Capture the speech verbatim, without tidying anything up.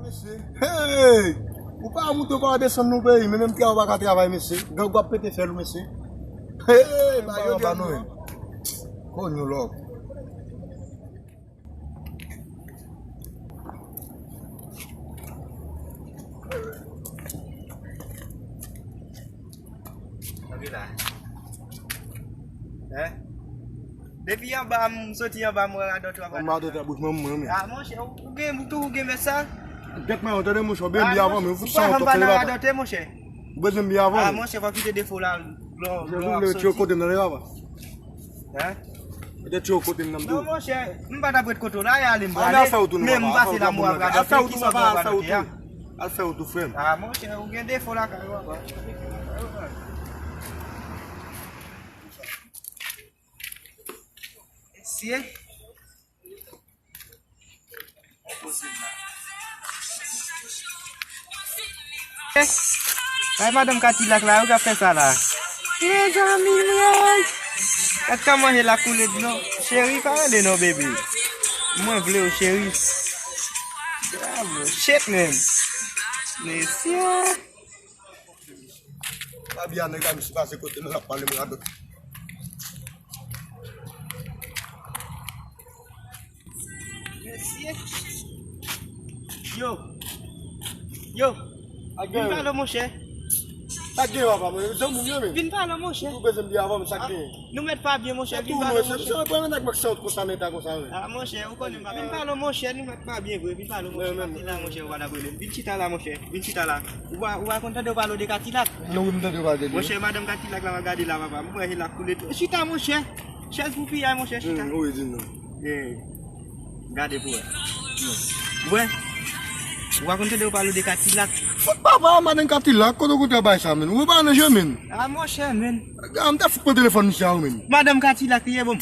Mesye, hey! Ou pa moute, ou pa desann nou peyi, men menm pye a ou pa ka travay, mesye. Gang w ap pete fèl ou, mesye. Hey! Ba yo de nou. Konyo lòk. Antre la. Hein? Depi anba, m soti anba, m wè radòt w ap... Anba radòt a bouch mwen, mwen, men. Ah, monchè, ou, ou gen, ou tou, ou gen mès sa? Gèt mwen, tande, monchè, ou byen byen avan, men ou fout sa yon tòp, tande, papa. Radòt, monchè. Ou bezwen byen avan, men. Ah, monchè, fò kite defo la, lò, lò, soti. Tire kote m nan, tande, papa. Hein? Mete tire kote m nan, tou. Non, monchè, m pa t ap ret kote w la, e ale m prale. Men m pase la, m wè radòt, ki sòt nan radòt a. Al fè ou tou, frè m. Ah, monchè, ou gen defo lakay ou, papa. Mesye. Ay, madanm Katilak la, yo ka fè sa la. Mezanmi, mwen. Gad kòman manje la koule dlo. Cheri, pa rele non, bebe. Mwen vle w, cheri. Bravo, shit, man. Mesye. Fabia, nèg la, misye pase kote nou, l ap pale m radòt. Mesye. Yo. Yo. Vin pale, monchè. Sa gen, papa, mwen, zanmi m yo, men. Vin pale, monchè. Ou bezwen byen avan, men sa gen. Nou mèt pa byen, monchè. Vin pale, monchè. Misye pran nèg mèk sa konsa, men ta konsa, men. Ah, monchè, ou konnen m pa. Vin pale, monchè, nou mèt pa byen vre. Vin pale, monchè. Katilak, monchè, ou pa ta rele m. Vin chita la, monchè. Vin chita la. Ou pa, ou pa konn tande yo pale de Katilak? Non, wi, m tande yo pale de li. Monchè, madanm Katilak la, m ap gade la, papa. M wè se la koule tou. Chita, monchè. Chèz pou piyay, monchè, chita. Hmm, wi, di non. Eh, gade pou wè. Ou wè? Ou pa konn tande yo pale de Katilak? Fout papa, madanm Katilak, kote w kote bay sa, men. Ou pa nan jwe, men. Ah, monchè, men. Ah, m ta fout pran telefòn misye a, men. Madanm Katilak, li ye, bon.